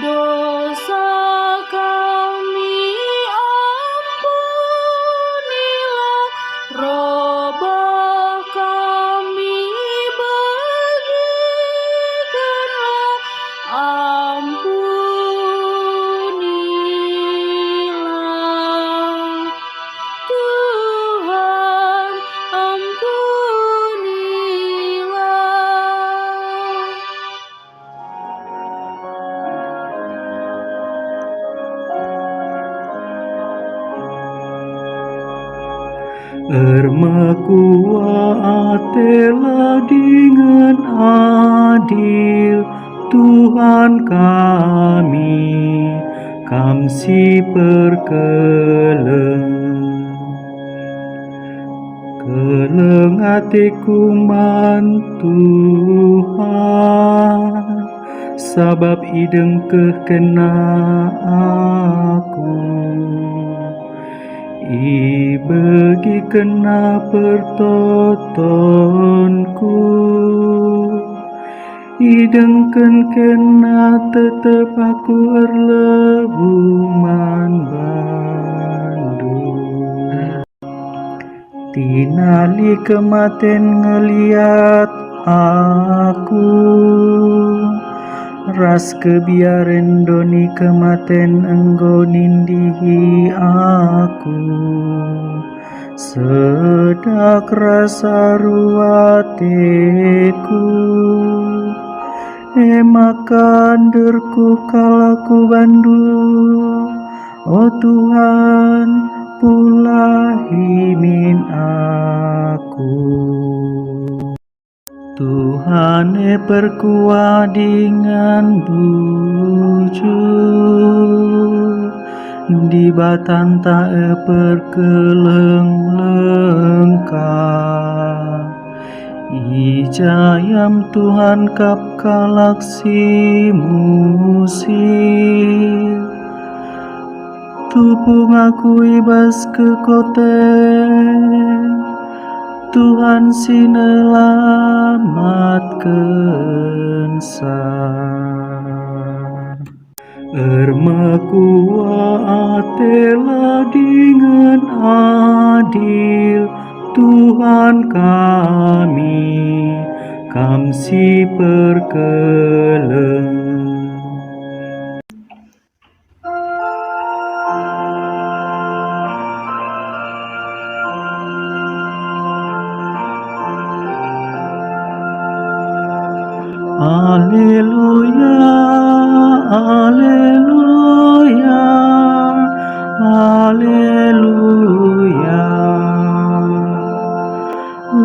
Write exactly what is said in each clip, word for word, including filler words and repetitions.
Dosa kami ampunilah, robah kami begikenlah, ampunilah, Tuhan, ampunilah. Ermekuah atelah dingen adil, Tuhan kami, Kam si perkeleng. Keleng ateku man Tuhan, sabap idengkehkenNa aku. IbegikenNa pertotonku, idengkenkenNa tetep aku erlebuh man bandu. Tinali kematen ngeliat aku, ras kebiaren doni kematen enggo nindihi aku. Sedak ras aru ateku, e maka nderkuh kal aku bandu. O Tuhan, pulahi min aku. Tuhan e perkuah dingen bujur, Dibatanta e perkeleng-lengka. I ja Iam Tuhan kap kalak si musil. Tupung aku i bas kekoten, Tuhan si nelamatkensa. Ermekuah atelah dingen adil, Tuhan kami, Kam si perkeleng. Aleluya, aleluya, aleluya.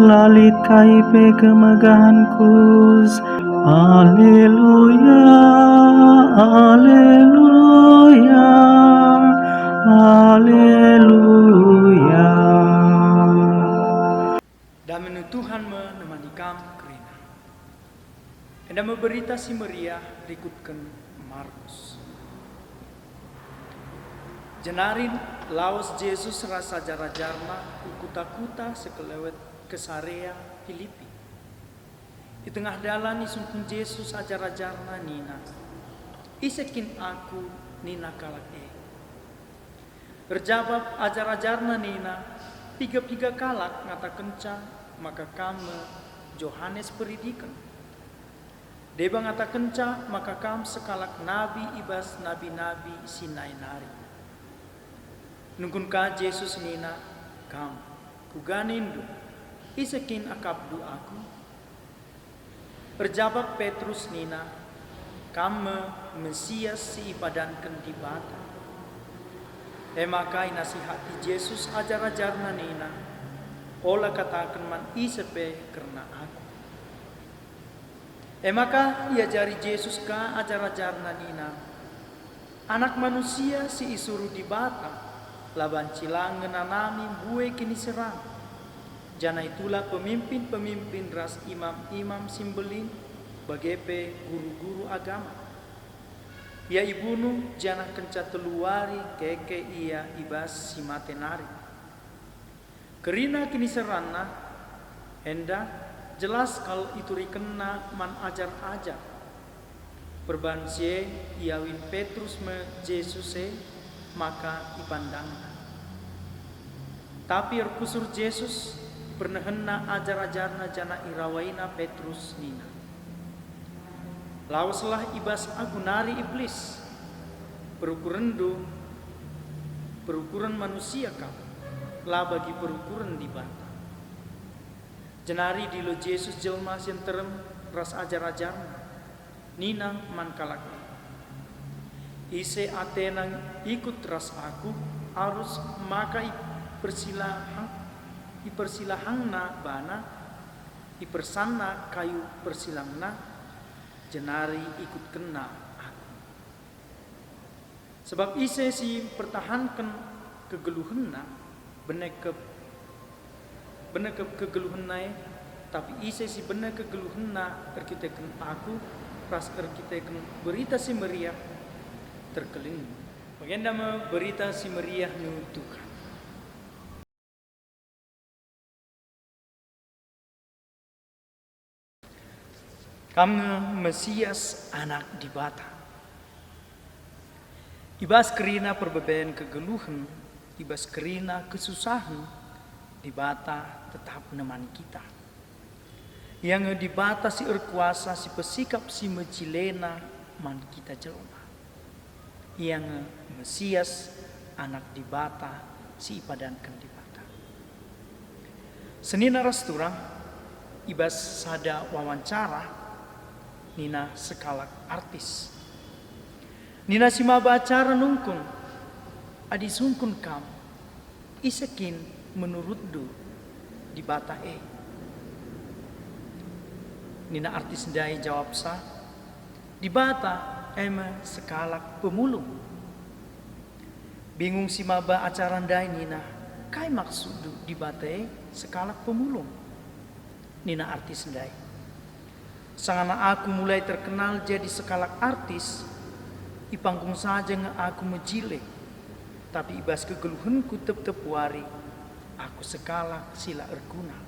La lit kai pe kemegahenku. Aleluya, aleluya, aleluya. Dame Tuhan me nemani kam kerina. Enda me Berita Si Meriah rikutken Markus. Jenari lawes Jesus ras ajar-ajarNa ku kuta-kuta sekelewet Kesarea Pilipi. I tengah dalan isungkun Jesus ajar-ajarNa nina, "Ise kin Aku?" nina kalak e. Erjabap ajar-ajarNa nina, "Piga-piga kalak ngatakenca maka Kam me Johanes Peridiken. Deba ngatakenca maka Kam sekalak nabi i bas nabi-nabi si nai nari." Nungkun ka Jesus nina, "Kam, kuga nindu? Ise kin akapndu Aku?" Erjabap Petrus nina, "Kam me Mesias si ipadanken Dibata." E maka inasihati Jesus ajar-ajarNa nina, "Ola kataken man ise pe kerna Aku." E maka iajari Jesus ka ajar-ajarNa nina, "Anak Manusia si isuruh Dibata la banci la ngenanami mbue kiniseran, janah itulak pemimpin-pemimpin ras imam-imam si mbelin, bage pe guru-guru agama. Ia ibunuh, janah kenca telu wari keke Ia i bas si mate nari. Kerina kiniseranNa enda jelas kal iturikenNa man ajar-ajar. Perban si e iawin Petrus me Jesus e maka ipandangna. Tapi erkusur Jesus, pernehenna ajar-ajarNa janah irawaina Petrus nina, "Laweslah i bas aku nari, Iblis! Perukurenndu perukuren manusia kap, la bagi perukuren Dibata." Jenari idilo Jesus jelma si nterem ras ajar-ajarNa, nina man kalak e, "Ise atena ikut ras Aku, arus maka ipersilahang, ipersilahangna bana, ipersanna kayu persilangna, jenari ikutkenna Aku." Sebab ise si mpertahanken kegeluhenna, benekep, benekep kegeluhenna e, tapi ise si bene kegeluhenna erkiteken Aku ras erkiteken Berita Si Meriah, terkelengi. Bagenda me Berita Si Meriah nurut Tuhan. Kam nge Mesias, Anak Dibata. I bas kerina perbeben kegeluhen, i bas kerina kesusahen, Dibata tetap nemani kita. Ia nge Dibata si erkuasa, si pesikap, si mejilena man kita jelma. Ia nge Mesias, Anak Dibata si ipadanken Dibata. Senina ras turang, i bas sada wawancara, nina sekalak artis. Nina si maba acara nungkun, "Adi sungkun kam, ise kin menurutndu Dibata e?" Nina artis ndai jawabsa, "Dibata e me sekalak pemulung." Bingung si maba acara ndai nina, "Kai maksudndu Dibata e sekalak pemulung?" Nina artis ndai, "Sangana aku mulai terkenal jadi sekalak artis, i panggung saja nge aku mejile, tapi i bas kegeluhenku tep-tep wari, aku sekalak si la erguna.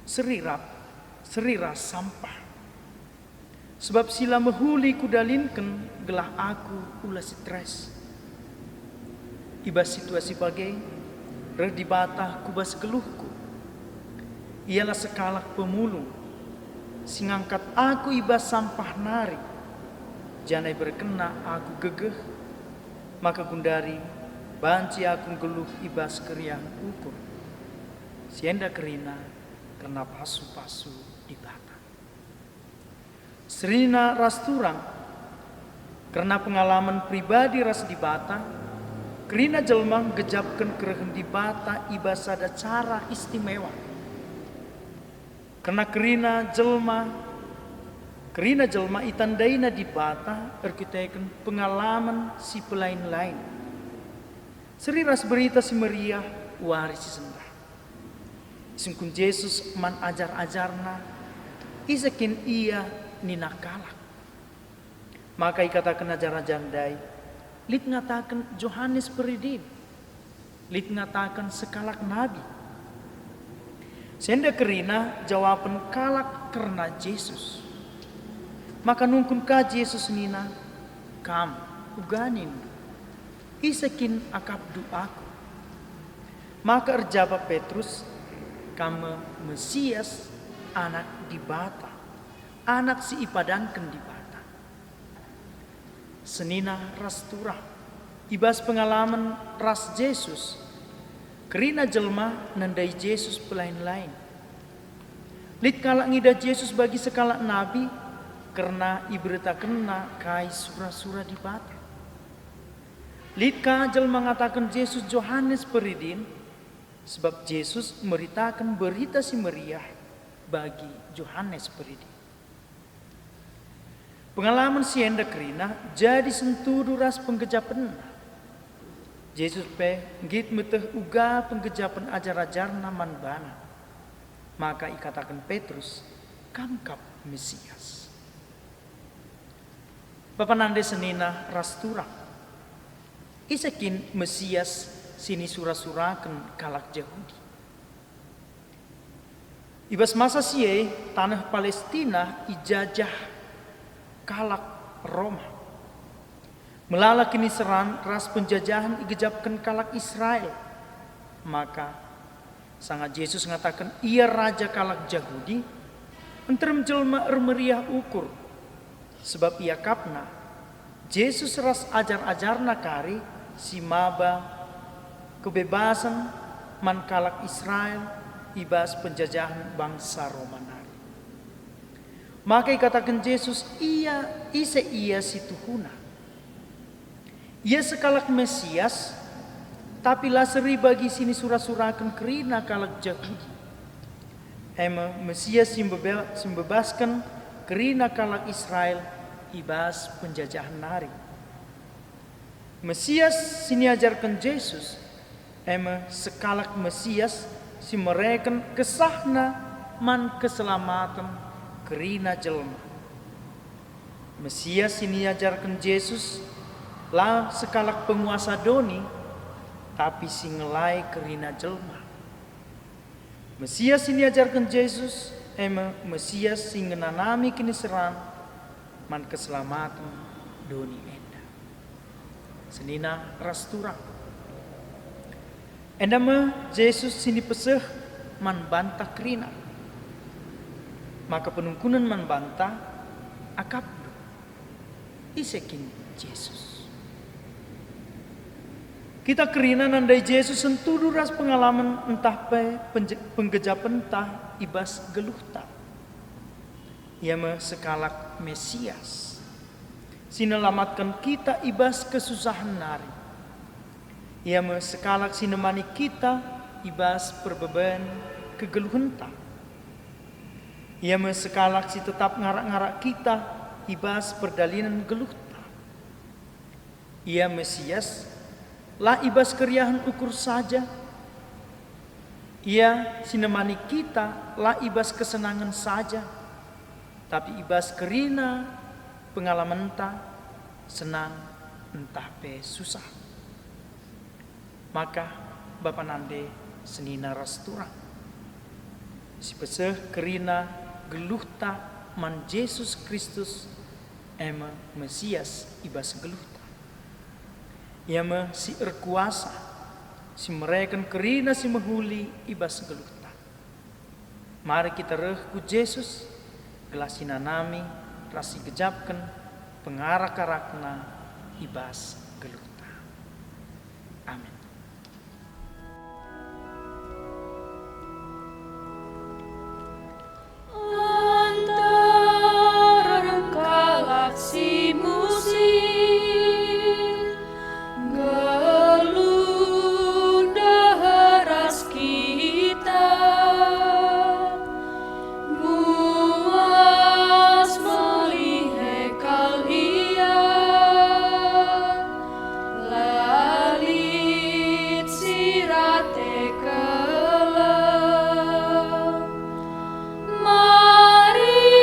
Seri rap, seri ras sampah. Sebab si la mehuli kudalinken gelah aku ula stres. I bas situasi bage, reh Dibata ku bas geluhku. Ialah sekalak pemulung, si ngangkat aku i bas sampah nari, janah iberekenNa aku gegeh, maka gundari banci aku nggeluh i bas keriahen ukur." Si enda kerina kerna pasu-pasu Dibata. Senina ras turang, kerna pengalaman pribadi ras Dibata, kerina jelma nggejapken kerehen Dibata i bas sada cara istimewa. Kerna kerina jelma, kerina jelma itandaina Dibata erkiteken pengalaman si pelain-lain. Seri ras Berita Si Meriah wari si sendah. Isungkun Jesus man ajar-ajarNa, "Ise kin Ia?" nina kalak. Maka ikataken ajar-ajar ndai, "Lit ngataken Johanes Peridin, lit ngataken sekalak nabi." Si enda kerina jawapen kalak kerna Jesus. Maka nungkun ka Jesus nina, "Kam, uga nindu? Ise kin akapndu Aku?" Maka erjabap Petrus, "Kam me Mesias, Anak Dibata, Anak si ipadanken Dibata." Senina ras turang, i bas pengalamen ras Jesus, kerina jelma nandai Jesus pelain-lain. Lit kalak ngidah Jesus bagi sekalak nabi, kerna iberitakenna kai sura-sura Dibata. Lit ka jelma ngataken Jesus Johanes Peridin, sebab Jesus meritaken Berita Si Meriah bagi Johanes Peridin. Pengalamen si enda kerina jadi sentudu ras penggejapenNa. Jesus pe nggit meteh uga penggejapen ajar-ajarNa man baNa. Maka ikataken Petrus, "Kam kap Mesias." Bapa nande senina ras turang. Ise kin Mesias si nisura-suraken kalak Jahudi? I bas masa si e, taneh Palestina ijajah kalak Roma. Melala kiniseran ras penjajahen igejapken kalak Israel. Maka, sanga Jesus ngataken ia raja kalak Jahudi, nterem jelma ermeriah ukur, sebab iakapna Jesus ras ajar-ajarna kari si maba kebebasen man kalak Israel i bas penjajahen bangsa Roma nari. Maka ikataken Jesus, ia ise ia si tuhuna. Ia sekalak Mesias, tapi la seri bagi si nisura-suraken kerina kalak Jahudi. E me Mesias si mbebe-, si mbebasken kerina kalak Israel i bas penjajahen nari. Mesias si niajarken Jesus, e me sekalak Mesias si mereken kesahna man keselamaten kerina jelma. Mesias si niajarken Jesus la sekalak penguasa doni, tapi si ngelai kerina jelma. Mesias si niajarken Jesus, e me Mesias si ngenanami kiniseran man keselamaten doni enda. Senina ras turang. Enda me Jesus si nipeseh man banta kerina. Maka penungkunen man banta, akapndu. Ise kin Jesus? Kita kerina nandai Jesus sentudu ras pengalamen ntah pe penje-, penggejapenta i bas geluhta. Ia me sekalak Mesias, si nelamatken kita i bas kesusahen nari. Ia me sekalak si nemani kita i bas perbeben kegeluhenta. Ia me sekalak si tetap ngarak-ngarak kita i bas perdalinen geluhta. Ia Mesias, la i bas keriahen ukur saja. Ia si nemani kita la i bas kesenangen saja, tapi i bas kerina pengalamenta, senang ntah pe susah. Maka, bapa nande senina ras turang, sipeseh kerina geluhta man Jesus Kristus, e me Mesias i bas geluhta. Ia me si erkuasa, si mereken kerina si mehuli i bas geluhta. Mari kita reh ku Jesus, gelah sinanami ras igejapken pengarak-arakNa i bas geluhta. Amin. Nterem kalak si musil, nggeluh ndeher ras kita, muas melihe kal ia, la lit si rate keleng. Mari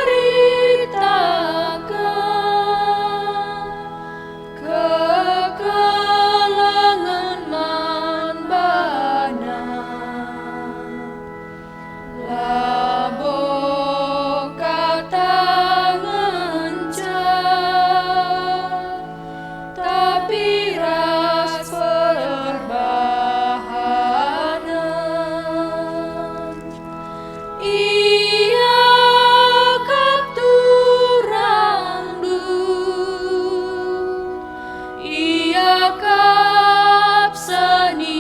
beritaken kekelengen man bana. Labo kata ngenca, tapi ras perbahanen. Iakap turangndu, iakap seninandu.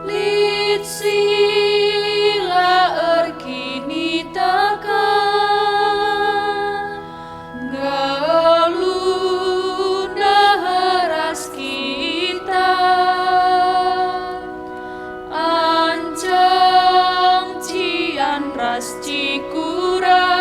Lit si la erkiniteken, nggeluh ndeher ras kita, ancang cian ras cikura.